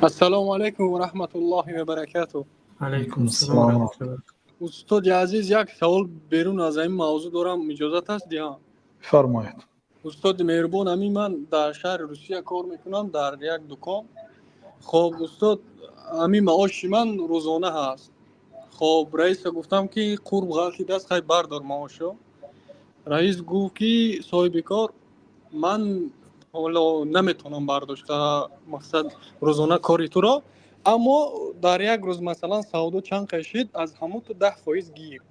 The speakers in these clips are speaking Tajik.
Ассалому алайкум ва раҳматуллоҳи ва баракатуҳ. Алайкум ассалом ва раҳматуллоҳ. Устоди азиз, як савол берун аз ин мавзӯъ дорам, иҷозат аст диҳам? Фармоед. Устоди меҳрубон, ҳамин ман дар шаҳри Русия кор мекунам дар як дукон. Хоб, устод, ҳамин маоши ман рӯзона ҳаст. Хоб, раиса гуфтам, ки қурб ғалтидааст, хай бардор маошо. Раис гуфт, ки соҳиби кор, ман ҳоло наметавонам бардошта, мақсад, рӯзона кори туро, аммо дар як рӯз, масалан, савдо чанд қашид, аз ҳамон ту 10% гир.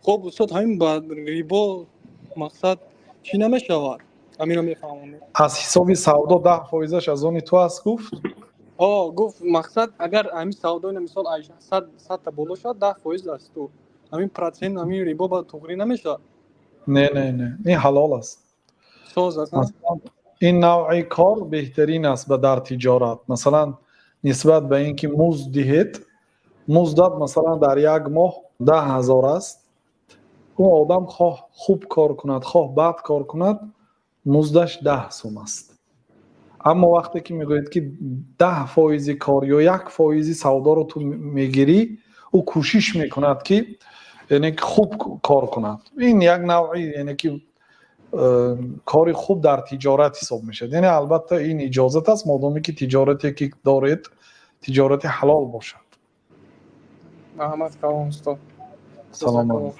Хоб, устод, ҳамин ба рибо, мақсад, чӣ намешавад? Ҳаминро мефаҳмонед. Аз ҳисоби савдо 10 фоизаш аз они ту аст, гуфт? О, гуфт, мақсад, агар ҳамин савдо, мисол, 100 та боло шавад, 10% аз ту. Ҳамин процент, ҳамин рибо ба туғрӣ намешавад? Не, не, не, ин ҳалол аст. Соз аст? Ин навъи кор беҳтарин аст ба дар тиҷорат, масалан, нисбат ба ин ки музд диҳед. Муздат, масалан, дар як моҳ 10 000 аст. Ӯ одам хоҳ хуб кор кунад, хоҳ бад кор кунад, муздаш 10 сум аст. Аммо вақте ки мегӯяд, ки 10 фоизи кор ё 1 фоизи савдоро ту мегирӣ, ӯ кӯшиш мекунад, ки яъне хуб кор кунад. Ин як навъи, яъне ки кори хуб дар тиҷорат ҳисоб мешавад. Яъне, албатта, ин иҷозат аст, модоме ки тиҷорате ки доред, тиҷорати ҳалол бошад. Раҳмат калом, устод. Саломат.